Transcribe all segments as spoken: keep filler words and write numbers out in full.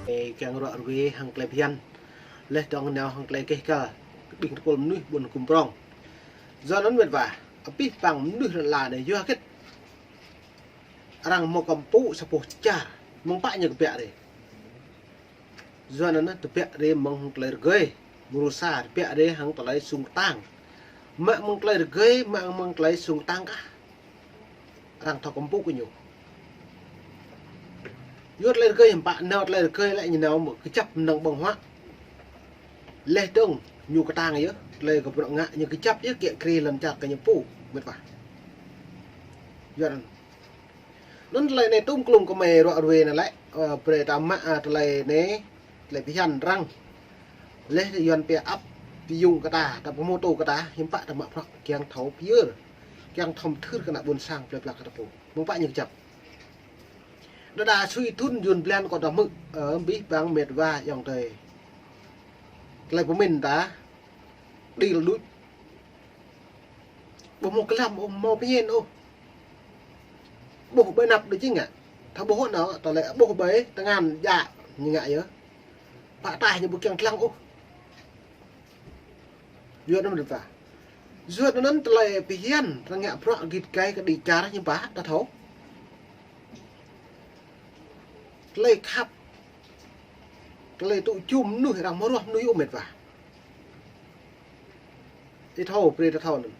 Ơ, kiăng ruă ruê hăng tơlơi phiăn. Laih dơ̆ng nao hăng tơlơi keh kăl, ƀing tơpul mơnuih ƀôn hơkŭm prong. Yua anŭn mĕt wa, abih bang mơnuih lŏn ala anai yua hơget arăng hmâo kơmpŭ sa boh čar, mơ̆ng pă ñu kơbiă rai. Yua anŭn tơbiă rai mơ̆ng hăng tơlơi rơgơi, mrô sa tơbiă rai hăng tơlơi sung kơtang. Mă mơ̆ng tơlơi rơgơi, mă mơ̆ng tơlơi sung kơtang kah arăng thâo kơmpŭ kơ ñu. Yua tơlơi rơgơi hiư̆m pă, nao tơlơi rơgơi lĕ ñu nao mơ̆ kơjăp mơnơ̆ng ƀơ̆ng huă. Laih dơ̆ng ñu kơtang yơh, tơlơi kơ bruă ngă ñu kơjăp yơh, kiă kriê lŏn čar kơ ñu pô, mĕt wa. Yua anŭn. Anŭn tơlơi anai tŭm klŭm kơ mơi ruă ruê anai lĕ, ơ, brơi ta mă, ơ, tơlơi anai, tơlơi phiăn arăng. Laih Yuan pia ăp pơyung kơ ta, ta pơhmutu kơ ta, hiư̆m pă ta mă bruă kiăng thâo pơyơr, kiăng thâo mơthưr kơ ană ƀôn sang plơi pla kơ ta pô. Mơ̆ng pă ñu kơjăp. Đơđa sui thŭn Yuan blan kơ ta hmư̆, ơ, abih bang mĕt wa ayŏng adơi. Tơlơi pơmĭn ta, đĭ lơ đuč. Ƀu hmâo glăm ôh, hmâo pơñen ôh. Ƀuh ƀơi anăp đôč jing ngă. Thâo ƀuh anŭn, tơlơi ƀuh ƀơi tơngan djă ñu ngă yơh. Pă taih ñu ƀu kiăng lăng ôh. Yua anŭn mĕt wa. Yua anŭn tơlơi phiăn, arăng ngă bruă git gai kơ đĭ čar hiư̆m pă, ta thâo. Tơlơi khăp, tơlơi tŭ jum mơnuih, arăng hmâo ruah mơnuih ôh mĕt wa. Ih thâo, brơi ta thâo anŭn.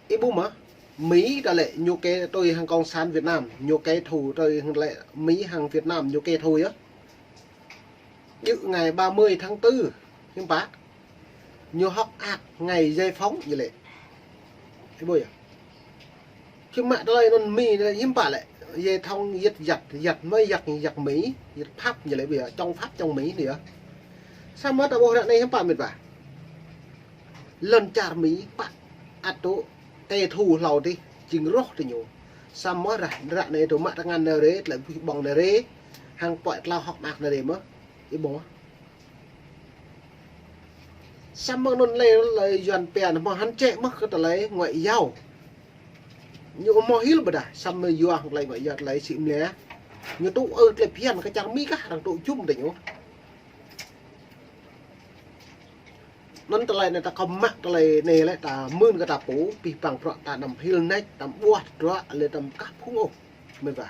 Ih ƀuh mơ̆, Mi ta lĕ ñu kê tui hăng Cộng sản Việt Nam, ñu kê thù tui hăng lĕ Mi hăng Việt Nam ñu kê thù yơh. Djơ̆ ngày ba mươi tháng tư, hiư̆m pă. Ñu hŏk mơak ngày giải phóng ñu lĕ. Ih ƀuh yơh. Hiư̆m mă tơlơi anŭn Mi anai hiư̆m pă lĕ. Giải phóng yơh, yăt, yăt mơi, yăt, yăt Mi, yăt Pháp ñu lĕ ƀiă, chống Pháp chống Mi anai yơh. Samơ̆ ta ƀuh ră anai hiư̆m pă mĕt wa. Lŏn čar Mi pă ăt tŭ kê thù hlâo adih, jing roh tơ ñu. Samơ̆ ră, ră anai tŭ mă tơngan anai rai, tơlơi ƀuh ƀơ̆ng anai rai, hăng puăi tlao hŏk mơak anai rai mơ̆. Ih ƀuh mơ̆. Samơ̆ anŭn lĕ, lĕ Yuan pia anŭn hmâo hăn čĕ mơ̆ kơ tơlơi ngoại giao. Ñu hmâo hil ƀơdah, samơ̆ yua hăng tơlơi ngoại giao tơlơi sĭ mlĕ. Ñu tŭ ơ tơlơi phiăn kơ čar Mi kah arăng tŭ jum tơ ñu. Anŭn tơlơi anai ta kơmă tơlơi anai lĕ ta mưn kơ ta pô, abih bang bruă ta anăm hil nač, ta ƀuah tơdruă, lĕ ta kah phung ôh, mĕt wa.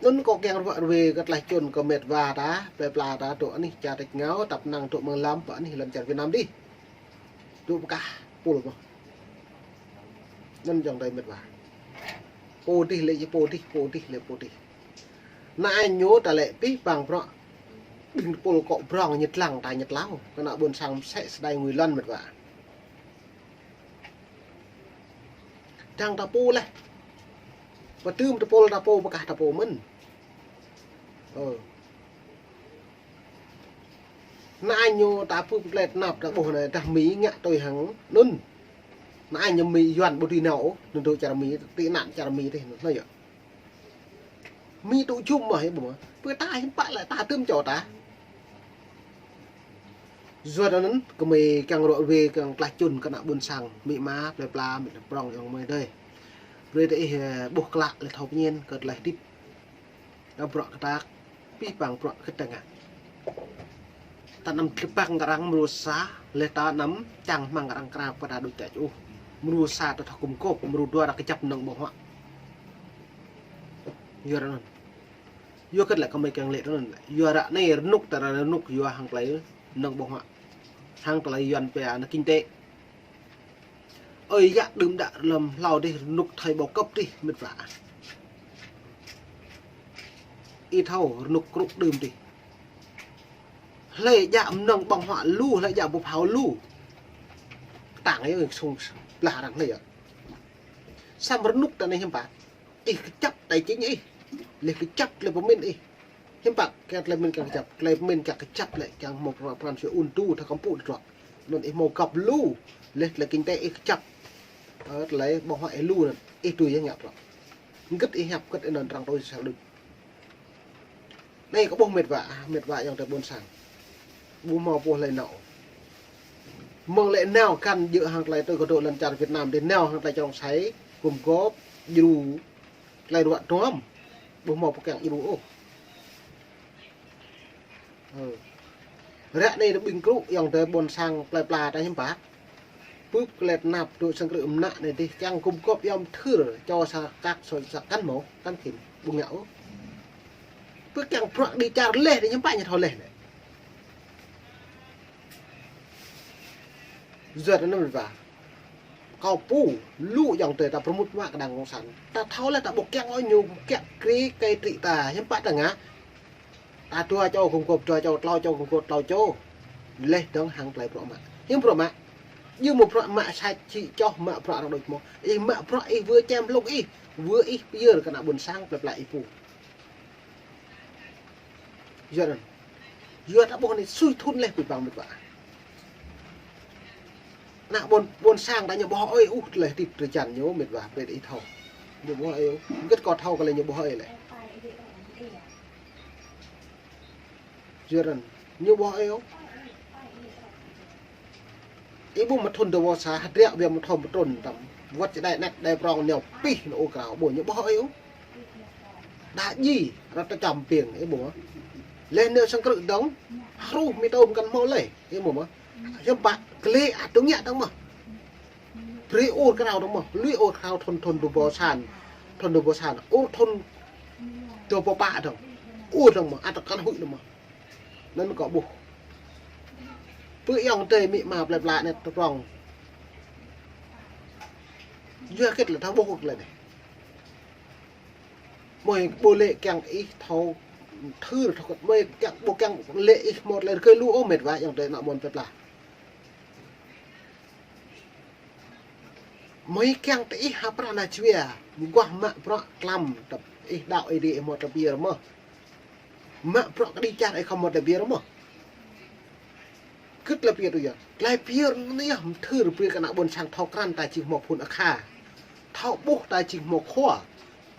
Anŭn kâo kiăng ruă ruê kơ tơlơi čun kơ mĕt wa ta, plơi pla ta, dŏ anih čar tač ngao, tăp năng dŏ mơ̆ng lăm, pơ anih lŏn čar Việt Nam adih. Dŏ pơkah pul mơ̆. Anŭn ayŏng adơi mĕt wa. Pô adih lĕ či pô adih, pô adih lĕ pô adih. Anai ñu ta lĕ abih bang bruă. Ƀing tơpul kŏ prong ñu lăng ta ñu tlao. Kơ ană ƀôn sang mơsĕ sơdai ngui lŏn mĕt wa. Dăng ta pô laih. Pơtưm tơpul ta pô, pơkah ta pô mơ̆n. Ơ. Anai ñu ta pơpŭ tơlơi tơnap ta ƀuh anai dah Mi ngă tui hăng anŭn. Anai ñu Mi Yuan ƀu dưi nao ôh, anŭn dŏ čar Mi, tị nạn čar Mi adih anŭn yơh. Mi tŭ jum mơ̆, ih ƀuh mơ̆. Pơ ta hiư̆m pă lĕ ta tơm čô ta. Yua anŭn kơ mơi kiăng ruă ruê kiăng tơlơi čun kơ ană ƀôn sang, amĭ ama, plơi pla, mĕt prong ayŏng amai adơi. Brơi ta ih, ơ, ƀuh klă lĕ thâo pơñen kơ tơlơi hơdip. Kơ bruă kơtak, abih bang bruă kơtang ngă. Ta anăm tơpăng kơ arăng mrô sa, laih ta anăm čang hmăng kơ arăng krao pơ ta đôč đač ôh. Mrô sa ta thâo gum gôp, mrô dua ta kơjăp mơnơ̆ng ƀơ̆ng huă. Yua anŭn. Yua hơget lĕ kơ mơi kiăng lĕ tui anŭn. Yua ră anai rơnŭk ta rơnŭk yua hăng tơlơi mơnơ̆ng ƀơ̆ng huă. Hăng tơlơi Yuan pia anŭn kinh tế. Ơi yă đưm đă lơ̆m hlâo adih rơnŭk thời bao cấp adih mĕt wa. Ih thâo rơnŭk krŭ đưm adih. Hlơi djă mơnơ̆ng ƀơ̆ng huă lu, hlơi djă pơphao lu. Kơtang yơh sung blah arăng hlơi yơh. Samơ̆ rơnŭk ta anai hiư̆m pă. Ih kơjăp tài chính ih. Laih kơjăp tơlơi pơmĭn ih. Hiư̆m pă, kiăng tơlơi pơmĭn kiăng kơjăp, tơlơi pơmĭn kiăng kơjăp lĕ, kiăng hmâo pran, pran jua ŭn tŭ, thâo kơmpŭ tơdruă. Anŭn ih hmâo găp lu, laih tơlơi kinh tế ih kơjăp. Ơ, tơlơi ƀơ̆ng huă ih lu anŭn, ih tui yơh ngă bruă. Hơget ih hiăp, hơget ih anŭn arăng tui sa đôč. Anai kơ ƀuh mĕt wa, mĕt wa ayŏng adơi ƀôn sang. Ƀu hmâo pô hlơi nao. Mơ̆ng lĕ nao kăn djơ̆ hăng tơlơi tui kơ dŏ lŏn čar Việt Nam adih nao hăng tơlơi čŏng sai, gum gôp, djru, tơlơi ruă duăm. Ƀu hmâo pô kiăng djru ôh. Ơ. Ră anai ƀing krŭ ayŏng adơi ƀôn sang plơi pla ta hiư̆m pă. Bưp klet nap dŏ sang krư̆ mơnă anai dih kiăng gum gŏp yom thưr čô sa kăk soi sa kăn mâo, kăn khĭn, ƀu ngă ôh. Bưp kiăng bruă kơđi čar leh dih hiư̆m pă ñu thâo leh lĕ. Yua anŭn mơ̆n wa. Kâo pô, lu ayŏng adơi ta pơrmut mă kơ đảng cộng sản. Ta thâo leh ta ƀu kiăng ôh ñu kiăng kri kơ trĭ ta, hiư̆m pă ta ngă. Ta dua čô gum gŏp dua čô, klâo čô gum gŏp klâo čô. Leh dơ̆ng hăng tơlơi bruă mă. Hiư̆m bruă mă. Ñu mơ̆ bruă mă sa čih čoh mă bruă arăng đôč mơ̆. Ih mă bruă ih wơ̆t čem hlŭk ih. Wơ̆t ih pơyơr kơ ană ƀôn sang plơi pla ih pô. Yua anŭn. Yua ta ƀuh anai sui thŭn leh ƀing ƀăng mĕt wa. Ană ƀôn, ƀôn sang ta ñu ƀuh ơi ôh tơlơi tĭp tơčan ñu mĕt wa brơi ih thâo. Ñu ƀuh ơi ôh. Gĭt kâo thâo kơ lĕ ñu ƀuh ơi lĕ. Yua anŭn. Ñu ƀuh ơi ôh. Ih ƀuh mă thŭn dua sa, hơdră ƀiă mă thŭn pơtrŭn tăm. Wơ̆t čơđai anet đai prong neo pih nao ôh krao ƀuh ñu ƀuh ơi ôh. Đa ji, ră tơčăm piêng, ih ƀuh mơ̆. Leh neo sang krư̆ dơ̆ng, hruh mơ̆ tơm kăn hmâo leh, ih ƀuh mơ̆. Hiư̆m pă, klĕ ăt tŭ ngă dơ̆ng mơ̆. Brơi ur krao dơ̆ng mơ̆, lui ur krao thŭn thŭn dua ƀô san, thŭn dua ƀô san, ur thŭn dua ƀô pă dơ̆ng, ur dơ̆ng mơ̆, ăt kăn huĭ dơ̆ng mơ̆. Anŭn kâo ƀuh. Pơ ayŏng adơi amĭ ama plơi pla anai tơprong. Yua hơget lĕ ta ƀuh hơget lĕ anai. Mơi ƀu lĕ kiăng ih thâo thưr thâo kơ̆t mơi kiăng ƀu kiăng lĕ ih hmâo tơlơi rơgơi lu ôh mĕt wa ayŏng adơi ană ƀôn plơi pla. Mơi kiăng tơ ih ha prăk na čuê, mơguah mă prăk tlam, tơp ih đaŏ ih dih ih hmâo tơlơi pơyơr mơ̆. Mă prăk kơđi čar ih khŏm hmâo tơlơi pơyơr mơ̆. Gĭt tơlơi pơyơr tui yơh. Tơlơi pơyơr anai yơh mơthưr brơi kơ ană ƀôn sang thâo krăn ta jing hmâo phŭn akha. Thâo ƀuh ta jing hmâo khua.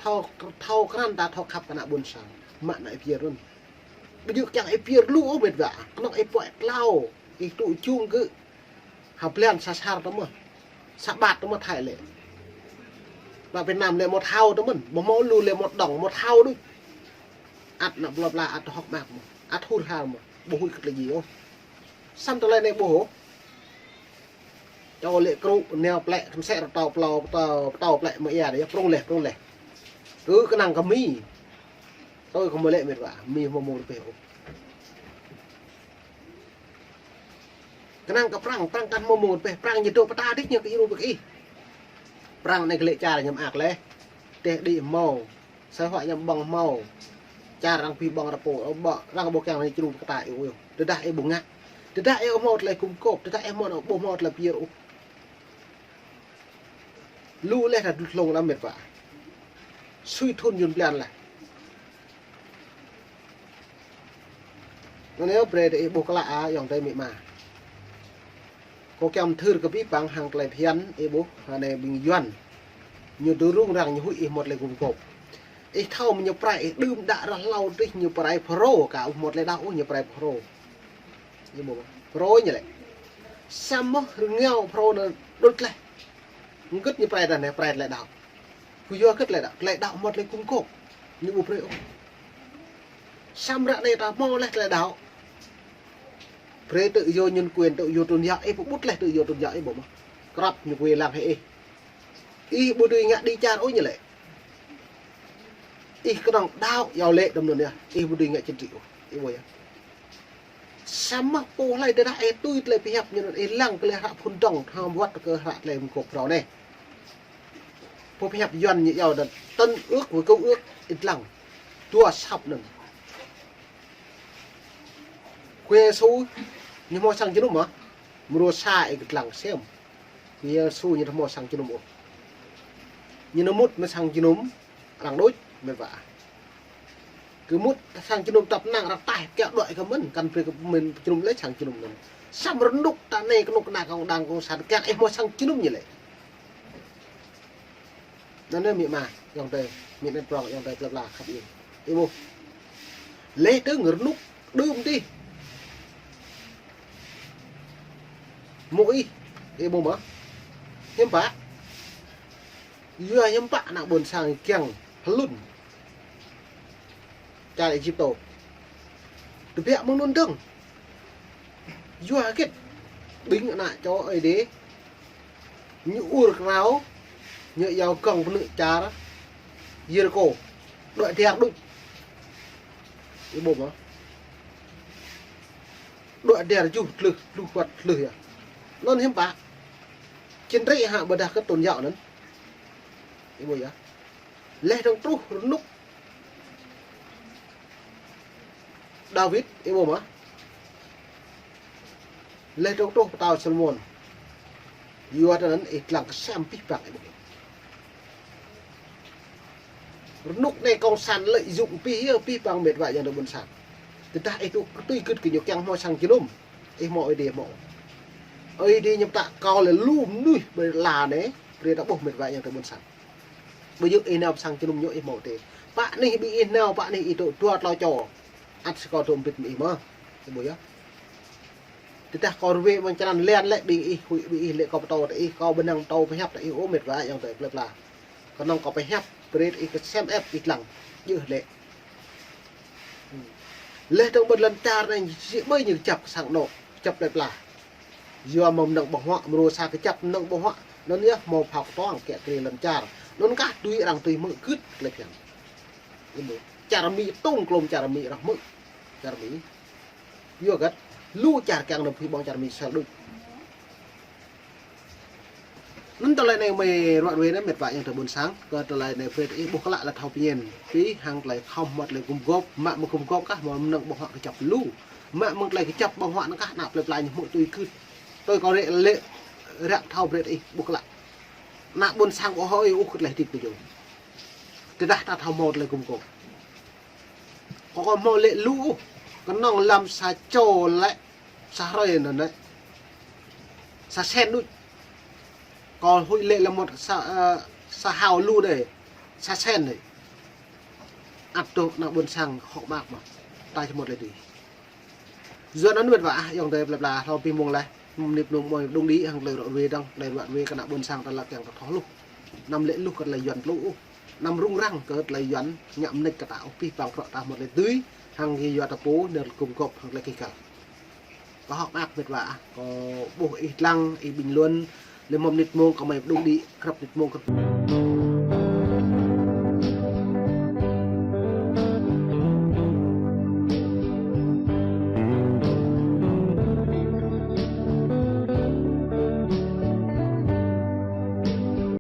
Thâo, thâo krăn ta thâo khăp kơ ană ƀôn sang. Mă anai pơyơr anŭn. Ƀu djơ̆ kiăng ih pơyơr lu ôh mĕt wa. Kơnơ̆ng ih pơhiăp klâo. Ih tŭ jung gơ̆. Ha blan sa sar tơ mơ̆n. Sa ƀat tơ mơ̆n Thái lĕ. Ană Việt Nam lĕ một thau tơ mơ̆n. Ƀu hmâo lu lĕ một đồng một thau đôč. Ăt ană plơi pla ăt hŏk mơak mơ̆n. Ăt hur har mơ̆n. Ƀu huĭ kơ tơlơi djai ôh. Samơ̆ tơlơi anai ƀuh ôh. Čô lĕ krŭ neo plĕ kơnse rơtâo plâo pơtâo plĕ mơ̆ ia dih prŭng leh prŭng leh. Kơ kơnang kơ Mi. Tui kơ mơ̆ lĕ mĕt wa. Mi hmâo mông rơbeh ôh. Kơnang kơ prăng, prăng kăn hmâo mông rơbeh, prăng ñu dŏ pơtă dih ñu kơ ih ru bơk ih. Prăng anai kơ lĕ čar ñu mơak leh. Teh đĭ hmâo, sơ̆ huă ñu ƀơ̆ng hmâo. Čar arăng pĭ ƀơ̆ng rơpô, ơ, ƀơ̆ng, arăng ƀu kiăng anai čru pơkơtă ih ôh. Tơdah ih ƀu ngă. Tơdah ih ƀu hmâo tơlơi gum gŏp, tơdah ih ƀu hmâo tơlơi pơyơr ôh. Lu leh ta dŭt hlŏng lăm mĕt wa. Sui thŭn yŭn blan leh. Anŭn yơh brơi tơ ih ƀuh klă a ayŏng adơi amĭ ama. Kâo kiăng thưr kơ ƀing ƀăng hăng tơlơi phiăn ih ƀuh, anai ƀing Yuan. Ñu dŏ rŭng răng ñu huĭ ih hmâo tơlơi gum gŏp. Ih thâo mơ̆ ñu pơrai ih đưm đă ră hlâo dih ñu pơrai Phrô ka ƀu hmâo tơlơi đaŏ ôh ñu pơrai Phrô. Ih ƀuh Phrô ñu lĕ. Samơ̆ rơngiao Phrô anŭn đôč leh. Hơget ñu pơrai ta anai pơrai tơlơi đaŏ. Kơ yua hơget tơlơi đaŏ, tơlơi đaŏ hmâo tơlơi gum gŏp. Ñu ƀu brơi ôh. Samơ̆ ră anai ta hmâo leh tơlơi đaŏ. Brơi tự do nhân quyền, tự do tôn giáo, ih pơƀut leh tự do tôn giáo ih ƀuh mơ̆. Krăp ñu quê lăng hĭ ih. Ih ƀu dưi ngă kơđi čar ôh ñu lĕ. Ih kơnơ̆ng đaŏ yua lĕ đơ̆m anŭn yơh. Ih ƀu dưi ngă chính trị ôh. Ih ƀuh yơh. Samơ̆ pô hlơi tơdah ih tui tơlơi pơhiăp ñu anŭn ih lăng kơ lĕ hră phŭn dơ̆ng, hăng wơ̆t kơ hră tơlơi gum gŏp Phrô anai. Pô pơhiăp Yuan ñu iâu đa tân ước với cựu ước ih lăng. Dua sap anŭn. Khua Yêsu ñu hmâo sang jơnum mơ̆? Mrô sa ih kơtlang sem. Khua Yêsu ñu hmâo sang jơnum ôh. Ñu nao mŭt mơ̆ng sang jơnum arăng đôč mĕt wa. Kơ mŭt sang jơnum tơpă năng arăng taih kiaŏ đuaĭ kơ mơ̆n, kăn brơi kơ mơ̆n jơnum lĕ sang jơnum anŭn. Samơ̆ rơnŭk ta anai kơnuk kơna kơ đảng cộng sản kiăng ih hmâo sang jơnum ñu lĕ. Anŭn yơh amĭ ama, ayŏng adơi, amĭ anŭn prŏng, ayŏng adơi plơi pla khăp ih. Ih ƀuh. Leh dơ̆ng rơnŭk đưm dih. Mơ̆ ih, ih ƀuh mơ̆. Hiư̆m pă. Yua hiư̆m pă ană ƀôn sang kiăng hlŭn. Čar Êjiptô. Tơbiă mơ̆ng anŭn dơ̆ng. Yua hơget? Ƀing ană čô Ơi Adai. Ñu ur krao, ñu iâu gơ̆ng pơnư̆ čar Yêrikô. Đuaĭ dar đôč. Ih ƀuh mơ̆? Đuaĭ dar juh tlưh, pluh wơ̆t tlưh yơh. Anŭn hiư̆m pă? Čin rĭ hă ƀôdah kơ tôn giáo anŭn. Ih ƀuh yơh. Laih dơ̆ng truh rơnŭk Dawid, ih ƀuh mơ̆? Laih dơ̆ng truh pơtao Salômôn. Yua tơ anŭn ih lăng kơsem abih bang ih ƀuh. Rơnŭk anai kông sản lợi dụng abih yơh, abih bang mĕt wa ayŏng adơi ƀôn sang. Tơdah ih tŭ tui gưt kơ ñu kiăng hmâo sang jơnum, ih hmâo Ơi Adai hmâo. Ơi Adai ñu pơtă kâo lĕ lu mơnuih ƀơi lŏn anai, brơi ta ƀuh mĕt wa ayŏng adơi ƀôn sang. Ƀu djơ̆ ih nao pơ sang jơnum ñu ih hmâo tê. Pă anih ƀing ih nao, pă anih ih dŏ dua tlâo čô. Ăt sĭt kâo dŏ mbĭt mơ̆ng ih mơ̆. Ih ƀuh yơh. Tơdah kâo rơwĕ mơ̆ng črăn lan lĕ ƀing ih, huĭ ƀing ih lĕ kâo pơtô tơ ih, kâo ƀu năng pơtô pơhiăp tơ ih ôh mĕt wa ayŏng adơi plơi pla. Kơnơ̆ng kâo pơhiăp brơi ih kơsem ĕp ih lăng. Djơ̆ lĕ. Laih dơ̆ng ƀơi lŏn čar anai, sĭ ƀơi ñu kơjăp kơ sang anŏ, kơjăp plơi pla. Yua mơ̆ng mơnơ̆ng ƀơ̆ng huă, mơ̆ng sa kơjăp mơnơ̆ng ƀơ̆ng huă, anŭn yơh hmâo phao kơtuang kiăng kơ lŏn čar. Anŭn kah tui arăng tui hmư̆ gưt tơlơi phiăn. Ih ƀuh. Čar Mi tŭng klôm čar Mi arăng hmư̆. Čar Mi. Yua hơget? Lu čar kiăng nao pơ ƀơ̆ng čar Mi sel đôč. Anŭn tơlơi anai mơi ruă ruê anai mĕt wa ayŏng adơi ƀôn sang, kơ tơlơi anai brơi ih ƀuh klă lĕ thâo pơñen. Pĭ hăng tơlơi khŏm hmâo tơlơi gum gôp, mă mơ̆ng gum gôp kah hmâo mơnơ̆ng ƀơ̆ng huă kơjăp lu. Mă mơ̆ng tơlơi kơjăp ƀơ̆ng huă anŭn kah ană plơi pla ñu hmư̆ tui gưt. Tui kâo rĕ lĕ ră thâo brơi ih ƀuh klă. Ană ƀôn sang ƀu hơi ôh kơ tơlơi hơdip kơ ñu. Tơdah ta thâo hmâo tơlơi gum gôp. Kâo kơ hmâo lĕ lu ôh, kơnơ̆ng lăm sa čô lĕ, sa hrơi anŭn lĕ. Sa sen đôč. Kâo huĭ lĕ lăm mơta sa, ơ, sa hao lu đơi. Sa sen đơi. Ăt dŏ ană ƀôn sang hŏk mơak mơ̆. Ta či hmâo tơlơi dưi. Yua anŭn mĕt wa ah, ayŏng adơi plơi pla, hlâo abih mông laih. Mơnit mông mơi pơđŭng đĭ hăng tơlơi ruă ruê dơ̆ng, tơlơi ruă ruê kơ ană ƀôn sang ta lăng kiăng ta thâo hluh. Anăm lĕ hluh kơ tơlơi Yuan plư ôh. Anăm rŭng răng kơ tơlơi Yuan ngă mơneč kơ ta ôh, abih bang bruă ta hmâo tơlơi dưi, hăng kơ yua ta pô, nơ̆r gum gôp hăng tơlơi kih kăl. Kâo hŏk mơak mĕt wa ah, kâo ƀuh ih lăng, ih bình luận, lĕ mơnit mông kơ mơi pơđŭng đĭ, krăp mơnit mông kơ